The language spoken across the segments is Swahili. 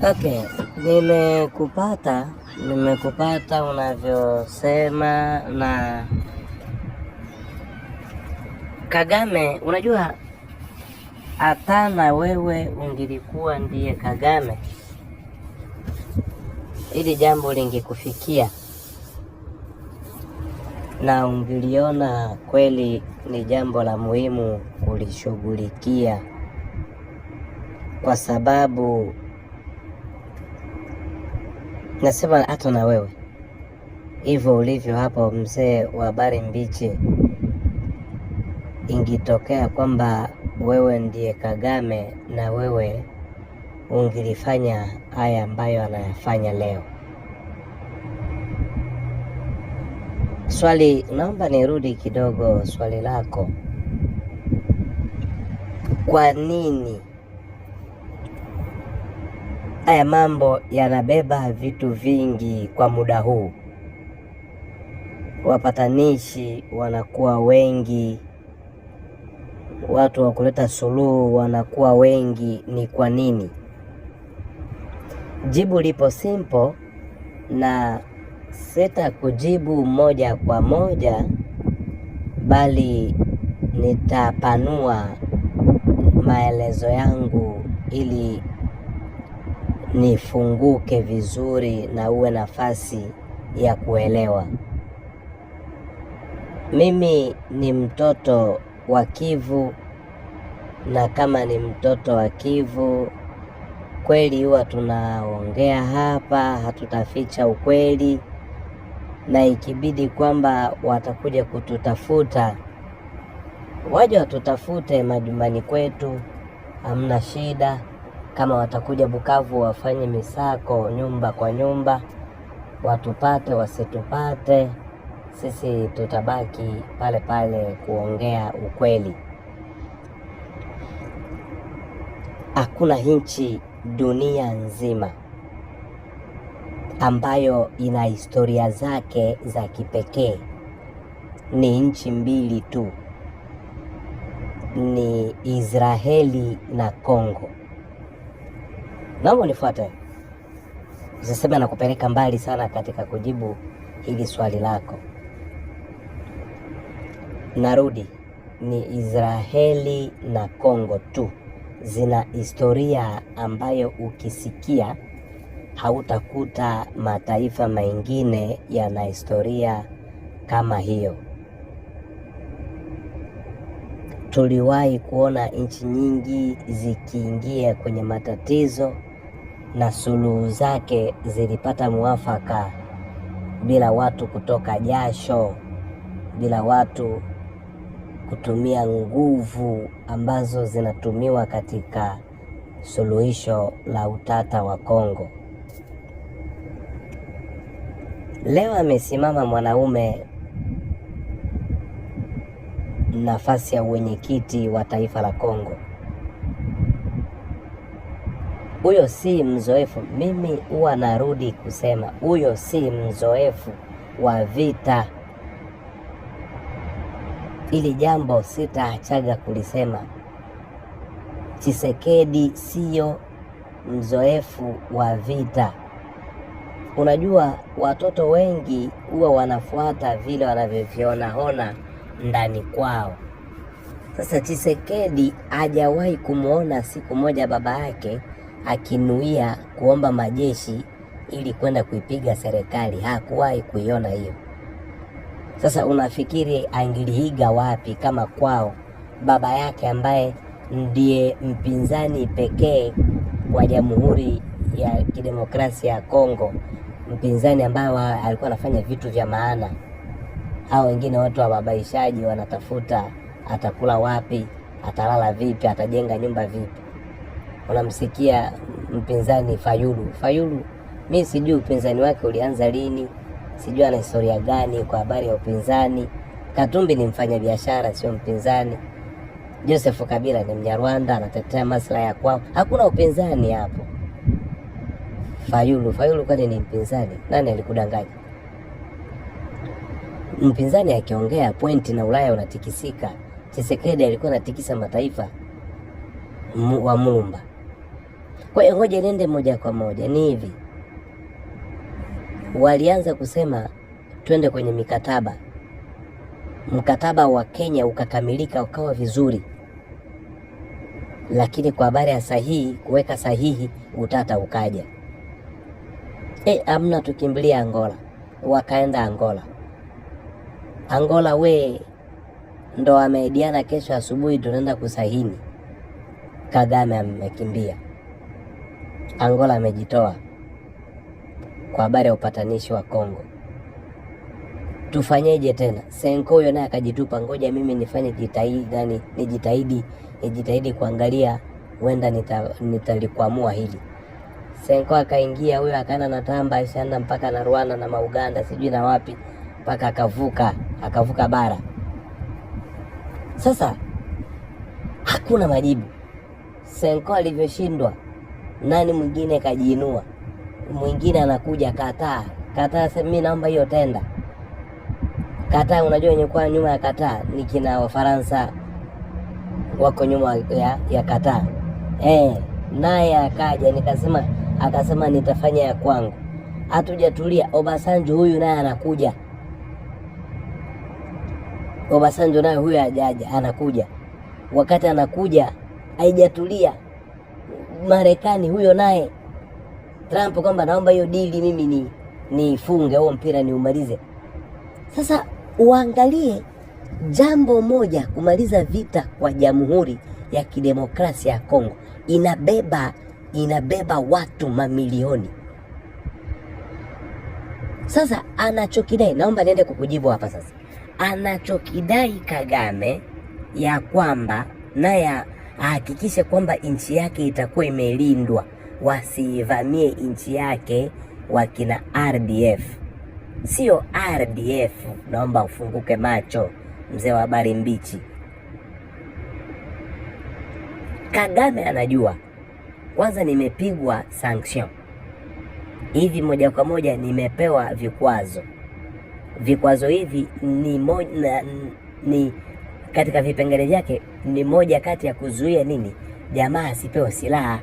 Okay, nimekupata unavyosema na Kagame. Unajua hata na wewe ungilikuwa ndiye Kagame, ili jambo lingekufikia na ungeliona kweli ni jambo la muhimu kulishughulikia, kwa sababu nasema hata na wewe hivyo ulivyo hapo, mzee wa habari mbichi, ingitokea kwamba wewe ndiye Kagame na wewe ungilifanya haya ambayo anayafanya leo. Swali, naomba nirudi kidogo swali lako, kwa nini haya mambo yanabeba vitu vingi kwa muda huu? Wapatanishi wanakuwa wengi, watu wa kuleta suluhu wanakuwa wengi, ni kwa nini? Jibu lipo simple na sita kujibu moja kwa moja, bali nitapanua maelezo yangu ili nifunguke vizuri na uwe nafasi ya kuelewa. Mimi ni mtoto wa Kivu, na kama ni mtoto wa Kivu kweli, huwa tunaongea hapa, hatutaficha ukweli, na ikibidi kwamba watakuja kututafuta waje watutafute majumbani kwetu, hamna shida. Kama watakuja Bukavu wafanye misako nyumba kwa nyumba, watupate wasitupate, sisi tutabaki pale pale kuongea ukweli. Hakuna nchi dunia nzima ambayo ina historia zake za kipekee, ni nchi mbili tu, ni Israeli na Kongo. Naomba unifuate, usiseme nakupeleka mbali sana katika kujibu hili swali lako. Narudi, ni Israeli na Kongo tu zina historia ambayo ukisikia hautakuta mataifa mengine yana historia kama hiyo. Tuliwahi kuona nchi nyingi zikiingia kwenye matatizo na suluhu zake zilipata muafaka bila watu kutoka jasho, bila watu kutumia nguvu ambazo zinatumiwa katika suluhisho la utata wa Kongo. Leo amesimama mwanaume nafasi ya uwenyekiti wa taifa la Kongo. Huyo si mzoefu. Mimi huwa narudi kusema huyo si mzoefu wa vita. Ili jambo sitaachaga kulisema. Chisekedi siyo mzoefu wa vita. Unajua, watoto wengi huwa wanafuata vile wanavyoviona hona ndani kwao. Sasa Chisekedi hajawahi kumwona siku moja baba yake akinuia kuomba majeshi ili kwenda kuipiga serikali, hakuwahi kuiona hiyo. Sasa unafikiri angiliiga wapi kama kwao baba yake ambaye ndiye mpinzani pekee wa Jamhuri ya Kidemokrasia ya Kongo, mpinzani ambaye alikuwa anafanya vitu vya maana. Hao wengine watu wababaishaji, wanatafuta atakula wapi, atalala vipi, atajenga nyumba vipi. Unamsikia mpinzani Fayulu. Fayulu mi sijui upinzani wake ulianza lini, sijui ana historia gani kwa habari ya upinzani. Katumbi ni mfanyabiashara, sio mpinzani. Joseph Kabila ni Mnyarwanda, anatetea maslahi ya kwao, hakuna upinzani hapo. Fayulu, Fayulu kwani ni mpinzani? Nani alikudanganya? Mpinzani akiongea pointi na Ulaya unatikisika. Tshisekedi alikuwa anatikisa mataifa wa Mulumba. Kwa hiyo ngoja niende moja kwa moja, ni hivi, walianza kusema twende kwenye mikataba. Mkataba wa Kenya ukakamilika ukawa vizuri, lakini kwa habari ya sahihi, kuweka sahihi, utata ukaja. Amna, tukimbilia Angola. Wakaenda Angola. Angola we ndo ameahidiana kesho asubuhi tunaenda kusahini. Kagame amekimbia Angola, amejitoa kwa habari ya upatanishi wa Kongo. Tufanyeje tena? Senko huyo naye akajitupa, ngoja mimi nifanye jitahidi, nani nijitahidi kuangalia huenda nitalikwamua hili. Senko akaingia huyo, akaenda na tamba, ishaenda mpaka na Rwanda na Mauganda sijui na wapi, mpaka akavuka bara. Sasa hakuna majibu. Senko alivyoshindwa, nani mwingine kajiinua, mwingine anakuja kataa, kataa, mimi naomba hiyo tenda. Kataa, unajua wenye kwa nyuma ya Kataa ni kina Wafaransa wako nyuma ya Kataa. Naye akaja nikasema, akasema nitafanya ya kwangu. Hatujatulia, Obasanjo huyu naye anakuja. Obasanjo naye huyu hajaja, anakuja. Wakati anakuja haijatulia, Marekani huyo naye Trump kwamba naomba hiyo dili mimi niifunge huo mpira niumalize. Sasa uangalie jambo moja, kumaliza vita kwa Jamhuri ya Kidemokrasia ya Kongo inabeba watu mamilioni. Sasa anachokidai, naomba niende kukujibu hapa sasa. Anachokidai Kagame ya kwamba naye ahakikishe kwamba nchi yake itakuwa imelindwa, wasiivamie nchi yake wakina RDF. Sio RDF, naomba ufunguke macho mzee wa habari mbichi. Kagame anajua kwanza, nimepigwa sanction hivi moja kwa moja, nimepewa vikwazo. Vikwazo hivi ni moja, ni katika vipengele vyake ni moja kati ya kuzuia nini, jamaa asipewe silaha.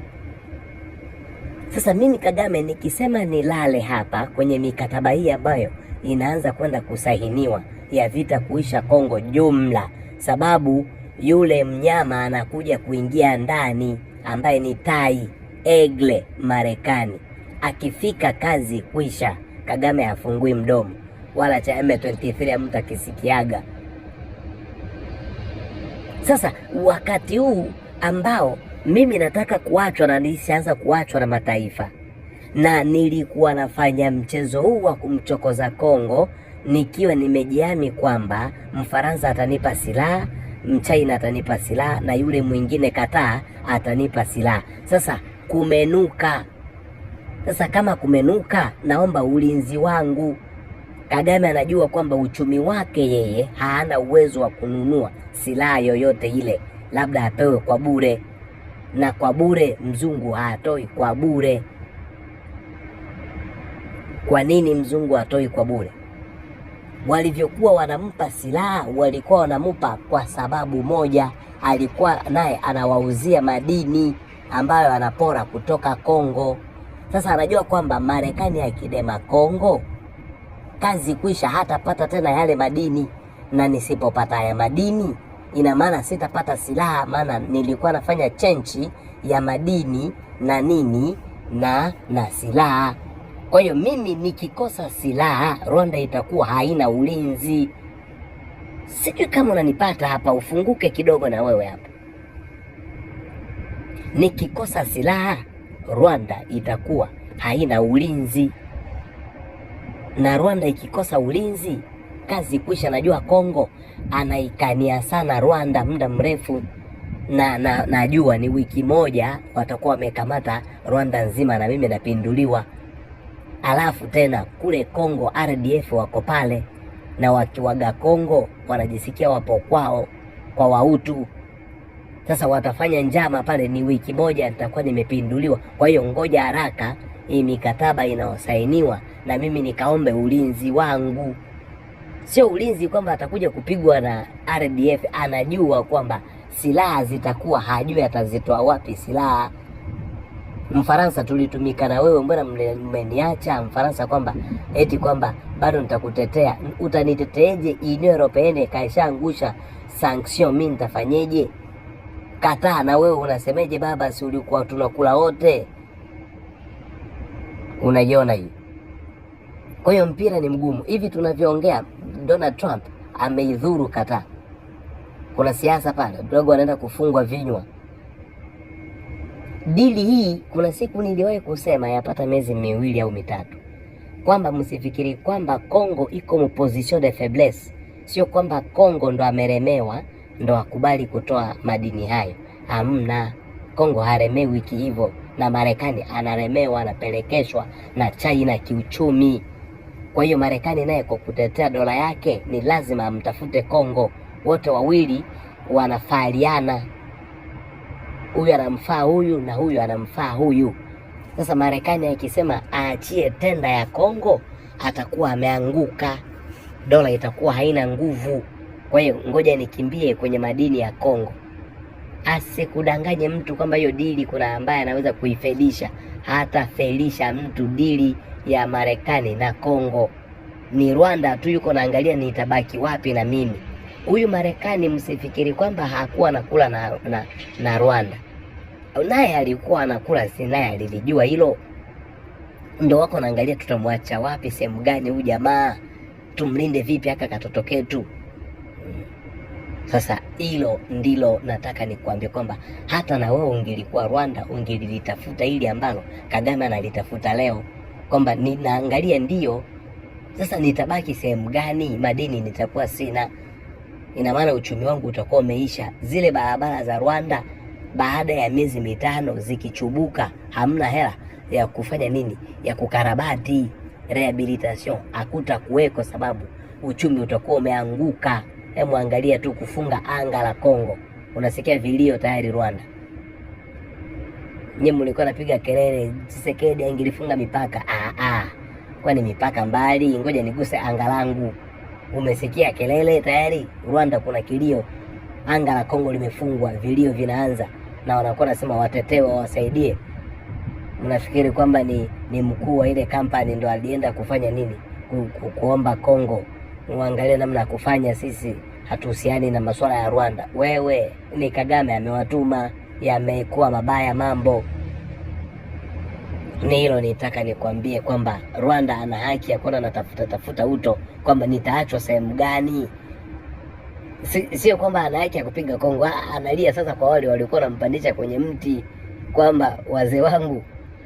Sasa mimi Kagame nikisema nilale hapa kwenye mikataba hii ambayo inaanza kwenda kusahiniwa ya vita kuisha Kongo jumla, sababu yule mnyama anakuja kuingia ndani ambaye ni tai egle Marekani. Akifika kazi kwisha. Kagame hafungui mdomo wala cha M23 mtu akisikiaga. Sasa wakati huu ambao mimi nataka kuachwa na nilishaanza kuachwa na mataifa, na nilikuwa nafanya mchezo huu wa kumchokoza Kongo nikiwa nimejiami kwamba Mfaransa atanipa silaha, Mchina atanipa silaha na yule mwingine Kataa atanipa silaha. Sasa kumenuka. Sasa kama kumenuka, naomba ulinzi wangu. Kagame anajua kwamba uchumi wake yeye haana uwezo wa kununua silaha yoyote ile, labda apewe kwa bure, na kwa bure mzungu hatoi kwa bure. Kwa nini mzungu hatoi kwa bure? Walivyokuwa wanampa silaha walikuwa wanampa kwa sababu moja, alikuwa naye anawauzia madini ambayo anapora kutoka Kongo. Sasa anajua kwamba Marekani akidema Kongo, kazi kwisha, hatapata tena yale madini, na nisipopata haya madini ina maana sitapata silaha, maana nilikuwa nafanya chenchi ya madini na nini na silaha. Kwa hiyo mimi nikikosa silaha, Rwanda itakuwa haina ulinzi. Sijui kama unanipata hapa, ufunguke kidogo na wewe hapa. Nikikosa silaha, Rwanda itakuwa haina ulinzi, na Rwanda ikikosa ulinzi, kazi kwisha. Najua Kongo anaikania sana Rwanda muda mrefu, na najua ni wiki moja watakuwa wamekamata Rwanda nzima, na mimi napinduliwa. Alafu tena kule Kongo RDF wako pale, na wakiwaga Kongo wanajisikia wapo kwao kwa Wautu. Sasa watafanya njama pale, ni wiki moja nitakuwa nimepinduliwa. Kwa hiyo ngoja haraka hii mikataba inayosainiwa na mimi nikaombe ulinzi wangu. Sio ulinzi kwamba atakuja kupigwa na RDF, anajua kwamba silaha zitakuwa, hajui atazitoa wapi silaha. Mfaransa tulitumika na wewe, mbona mmeniacha? Mfaransa kwamba eti kwamba bado nitakutetea. Utaniteteeje? Union Europeenne kaishaangusha sanction, mimi nitafanyeje? Kataa na wewe unasemeje? Baba, si ulikuwa tunakula wote? Unaiona hii? Kwa hiyo mpira ni mgumu. Hivi tunavyoongea, Donald Trump ameidhuru Qatar. Kuna siasa pale, dogo anaenda kufungwa vinywa. Dili hii kuna siku niliwahi kusema yapata miezi 2 au 3 kwamba msifikiri kwamba Kongo iko mu position de faiblesse. Sio kwamba Kongo ndo ameremewa ndo akubali kutoa madini hayo. Hamna, Kongo haremewi hivyo, na Marekani anaremewa, anapelekeshwa na China kiuchumi. Kwa hiyo Marekani naye kwa kutetea dola yake ni lazima amtafute Kongo. Wote wawili wanafaliana, huyu anamfaa huyu na huyu anamfaa huyu. Sasa Marekani akisema aachie tenda ya Kongo atakuwa ameanguka, dola itakuwa haina nguvu. Kwa hiyo ngoja nikimbie kwenye madini ya Kongo. Asikudanganye mtu kwamba hiyo dili kuna ambaye anaweza kuifelisha. Hatafelisha mtu dili ya Marekani na Kongo. Ni Rwanda tu yuko naangalia nitabaki wapi na mimi. Huyu Marekani msifikiri kwamba hakuwa anakula na Rwanda, naye alikuwa anakula, si naye alilijua hilo. Ndo wako naangalia tutamwacha wapi, sehemu gani huyu jamaa, tumlinde vipi aka katoto ketu. Sasa hilo ndilo nataka nikuambie kwamba hata na wewe ungelikuwa Rwanda ungelilitafuta hili ambalo Kagame analitafuta leo, kwamba ninaangalia ndio sasa nitabaki sehemu gani, madini nitakuwa sina, ina maana uchumi wangu utakuwa umeisha. Zile barabara za Rwanda baada ya miezi 5 zikichubuka, hamna hela ya kufanya nini, ya kukarabati rehabilitation, hakutakuweko sababu uchumi utakuwa umeanguka. Hebu angalia tu kufunga anga la Kongo, unasikia vilio tayari Rwanda. Nyie mlikuwa napiga kelele Tshisekedi angelifunga mipaka. Ah, ah, kwani mipaka mbali? Ngoja niguse anga langu. Umesikia kelele tayari Rwanda, kuna kilio, anga la Kongo limefungwa, vilio vinaanza, na wanakuwa nasema watetewe, wawasaidie. Mnafikiri kwamba ni mkuu wa ile kampani ndo alienda kufanya nini? Kuomba Kongo uangalie namna ya kufanya, sisi hatuhusiani na masuala ya Rwanda. Wewe ni Kagame amewatuma, yamekuwa mabaya mambo. Ni hilo nitaka nikwambie kwamba Rwanda ana haki ya kuona anatafuta tafuta uto kwamba nitaachwa sehemu gani. Sio kwamba ana haki ya kupiga Kongo, analia sasa kwa wale walikuwa wanampandisha kwenye mti kwamba wazee wangu,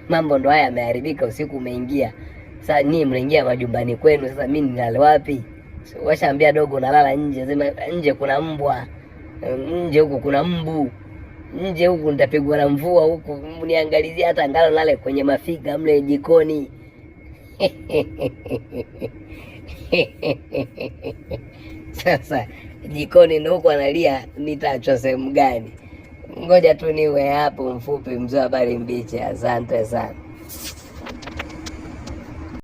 mambo ndo haya yameharibika, usiku umeingia. Sasa nyinyi mnaingia majumbani kwenu, sasa mimi nilale wapi? So, washaambia dogo nalala nje, sema nje kuna mbwa, nje huku kuna mbu, nje huku nitapigwa na mvua huku, niangalizie hata angalau nalale kwenye mafiga mle jikoni. Sasa jikoni ndo huku analia, nitaachwa sehemu gani? Ngoja tu niwe hapo mfupi, mzee wa habari mbichi. Asante sana.